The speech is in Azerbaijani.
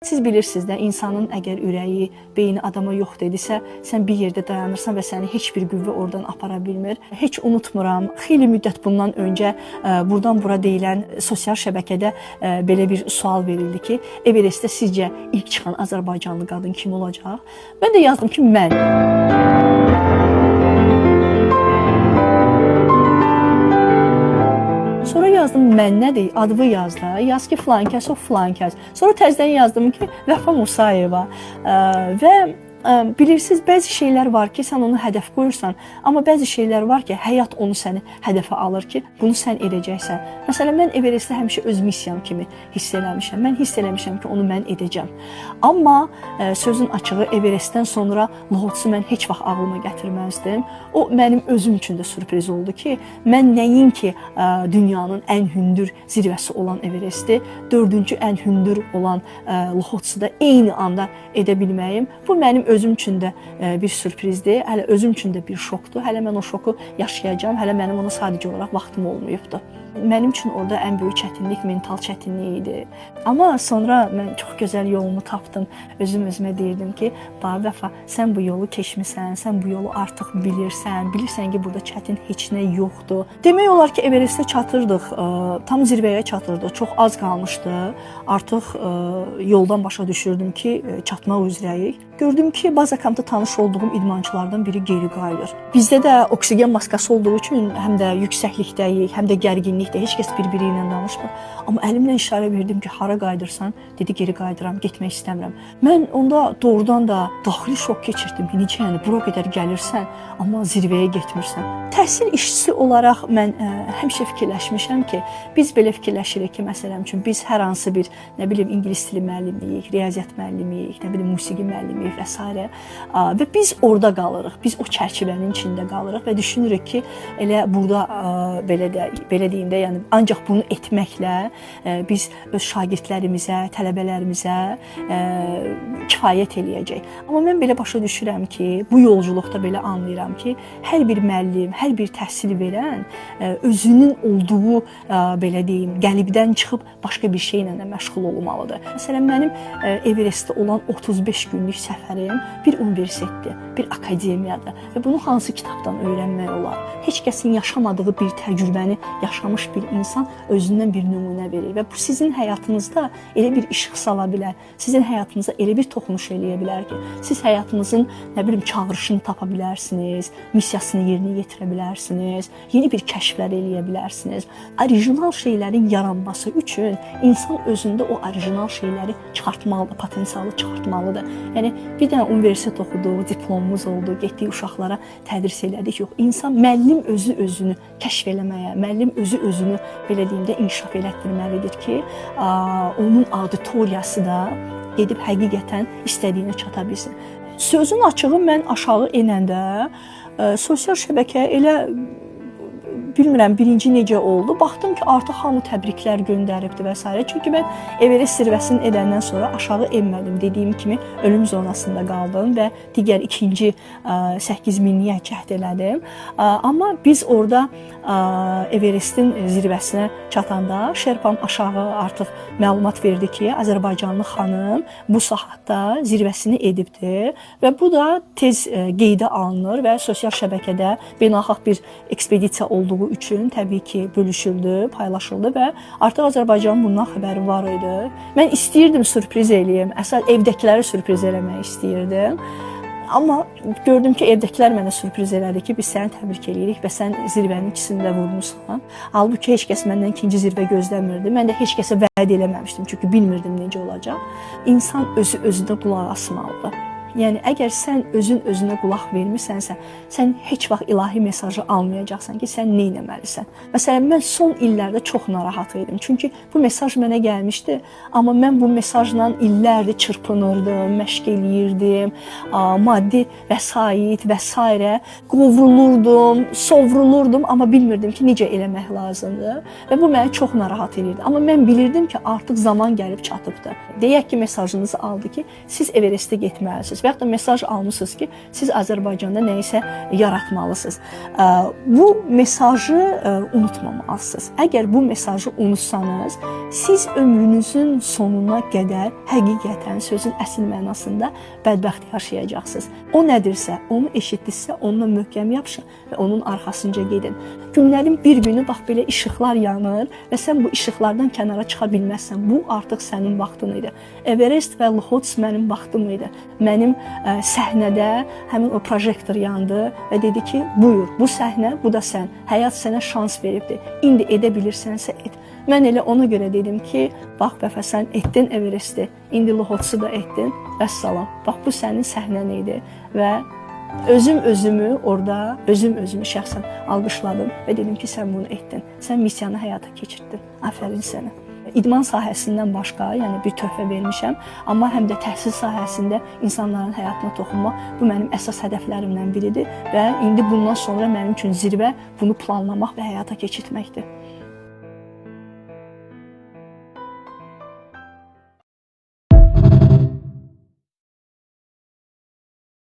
Siz bilirsiniz də, insanın əgər ürəyi, beyni adama yox dedisə, sən bir yerdə dayanırsan və səni heç bir qüvvə oradan apara bilmir. Heç unutmuram, xeyli müddət bundan öncə buradan bura deyilən sosial şəbəkədə belə bir sual verildi ki, Everestdə sizcə ilk çıxan Azərbaycanlı qadın kim olacaq? Mən də yazdım ki, mən. Sonra yazdım mən nədir? Adını yaz da. Yaz ki filan kəs, o filan kəs. Sonra təzədən yazdım ki, Vəfa Musayeva. Və bilirsiniz, bəzi şeylər var ki, sən onu hədəf qoyursan, amma bəzi şeylər var ki, həyat onu səni hədəfə alır ki, bunu sən edəcəksən. Məsələn, mən Everestdə həmişə öz missiyam kimi hiss eləmişəm. Mən hiss eləmişəm ki, onu mən edəcəm. Amma sözün açığı, Everestdən sonra Lhotsu mən heç vaxt ağlıma gətirməzdim. O mənim özüm üçün də sürpriz oldu ki, mən nəinki dünyanın ən hündür zirvəsi olan Everesti, dördüncü ən hündür olan Lhotsu da eyni anda edə bilməyim. Bu mənim özüm üçün də bir sürprizdir. Hələ özüm üçün də bir şokdur. Hələ mən o şoku yaşayacağam. Hələ mənim ona sadəcə olaraq vaxtım olmayıbdı. Mənim üçün orada ən böyük çətinlik mental çətinlik idi. Amma sonra mən çox gözəl yolumu tapdım. Özüm özümə deyirdim ki, "Bax Vəfa, sən bu yolu keçmisən, sən bu yolu artıq bilirsən. Bilirsən ki, burada çətin heç nə yoxdur." Demək olar ki, Everestə çatırdıq, tam zirvəyə çatırdıq. Çox az qalmışdı. Artıq yoldan başa düşürdüm ki, çatmaq üzrəyik. Gördüm ki, baza kampda tanış olduğum idmançılardan biri geri qayıdır. Bizdə də oksigen maskası olduğu üçün həm də yüksəklikdəyik, həm də gərginlikdə, heç kəs bir-biri ilə danışmır. Amma əlimlə işarə verdim ki, hara qayıdırsan? Dedi, geri qayıdıram, getmək istəmirəm. Mən onda doğrudan da daxili şok keçirdim ki, necə yəni bura qədər gəlirsən, amma zirvəyə getmirsən. Təhsil işçisi olaraq mən həmişə fikirləşmişəm ki, biz belə fikirləşirik ki, məsələn üçün biz hər hansı bir, nə bilim, ingilis dili müəllimiyik, riyaziyyat müəllimiyik, nə bilim, musiqi müəllimiyik və s. Və biz orada qalırıq. Biz o çərçivənin içində qalırıq və düşünürük ki, elə burada belə də belə deyim də, yəni ancaq bunu etməklə biz öz şagirdlərimizə, tələbələrimizə kifayət eləyəcək. Amma mən belə başa düşürəm ki, bu yolculuqda belə anlayıram ki, hər bir müəllim, hər bir təhsil verən özünün olduğu belə deyim, qəlibdən çıxıb başqa bir şeylə də məşğul olmalıdır. Məsələn, mənim Everestdə olan 35 günlük səfərim bir universitetdir, bir akademiyadır və bunu hansı kitabdan öyrənmək olar? Heç kəsin yaşamadığı bir təcrübəni yaşamış bir insan özündən bir nümunə verir və bu sizin həyatınızda elə bir işıq sala bilər, sizin həyatınıza elə bir toxunuş eləyə bilər ki, siz həyatınızın, nə bilim, çağırışını tapa bilərsiniz, missiyasını yerinə yetirə bilərsiniz, yeni bir kəşflər eləyə bilərsiniz. Orijinal şeylərin yaranması üçün insan özündə o orijinal şeyləri çıxartmalıdır, potensialı çıxartmalıdır. Yəni bir dənə universitet oxuduq, diplomumuz oldu, getdik uşaqlara tədris elədik. Yox, insan, müəllim özü özünü kəşf eləməyə, müəllim özü özünü belə deyim də inkişaf elətdirməlidir ki, onun auditoriyası da gedib həqiqətən istədiyinə çata bilsin. Sözün açığı, mən aşağı enəndə sosial şəbəkəyə elə bilmirəm birinci necə oldu. Baxdım ki, artıq hamı təbriklər göndəribdi və s. Çünki mən Everest zirvəsini edəndən sonra aşağı enmədim. Dediyim kimi ölüm zonasında qaldım və digər ikinci 8000-liyə cəhd elədim. Amma biz orada Everestin zirvəsinə çatanda Şerpam aşağı artıq məlumat verdi ki, Azərbaycanlı xanım bu saatda zirvəsini edibdi və bu da tez qeydə alınır və sosial şəbəkədə beynəlxalq bir ekspedisiya olduğu üçün təbii ki, bölüşüldü, paylaşıldı və artıq Azərbaycanın bundan xəbəri var idi. Mən istəyirdim sürpriz eləyim. Əsas evdəkiləri sürpriz eləmək istəyirdim. Amma gördüm ki, evdəkilər mənə sürpriz elədi ki, biz səni təbrik eləyirik və sən zirvənin ikisini də vurmusan. Halbuki heç kəs məndən ikinci zirvə gözləmirdi. Mən də heç kəsə vəd eləməmişdim, çünki bilmirdim necə olacaq. İnsan özü özünə qulaq asmalıdır. Yəni əgər sən özün özünə qulaq vermirsənsə, sən heç vaxt ilahi mesajı almayacaqsan ki, sən nə etməlisən. Məsələn, mən son illərdə çox narahat idim. Çünki bu mesaj mənə gəlmişdi, amma mən bu mesajla illərdir çırpınırdım, məşq eləyirdim, maddi vəsait və s. qovrulurdum, sovrulurdum, amma bilmirdim ki, necə eləmək lazımdır və bu məni çox narahat eləyirdi. Amma mən bilirdim ki, artıq zaman gəlib çatıbdır. Deyək ki, mesajınızı aldı ki, siz Everestə getməlisiniz. və yaxud da mesaj almısınız ki, siz Azərbaycanda nəyisə yaratmalısınız. Bu mesajı unutmamalısınız. Əgər bu mesajı unutsanız, siz ömrünüzün sonuna qədər həqiqətən sözün əsl mənasında bədbəxt yaşayacaqsınız. O nədirsə, onu eşitdinizsə, onunla möhkəm yapışın və onun arxasınca gedin. Günlərin bir günü bax belə işıqlar yanır və sən bu işıqlardan kənara çıxa bilməzsən. Bu artıq sənin vaxtın idi. Everest və Lhotse mənim vaxtım idi. Mənim səhnədə həmin o projektor yandı və dedi ki, buyur, bu səhnə, bu da sən. Həyat sənə şans veribdi. İndi edə bilirsənsə et. Mən elə ona görə dedim ki, bax Vəfa, sən etdin Everesti, indi Lhotse da etdin. Vəssalam. Bax bu sənin səhnən idi və özüm özümü orada, özüm özümü şəxsən alqışladım və dedim ki, sən bunu etdin. Sən missiyanı həyata keçirdin. Afərin sənə. İdman sahəsindən başqa, yəni bir töhfə vermişəm, amma həm də təhsil sahəsində insanların həyatına toxunmaq bu mənim əsas hədəflərimdən biridir və indi bundan sonra mənim üçün zirvə bunu planlamaq və həyata keçirtməkdir.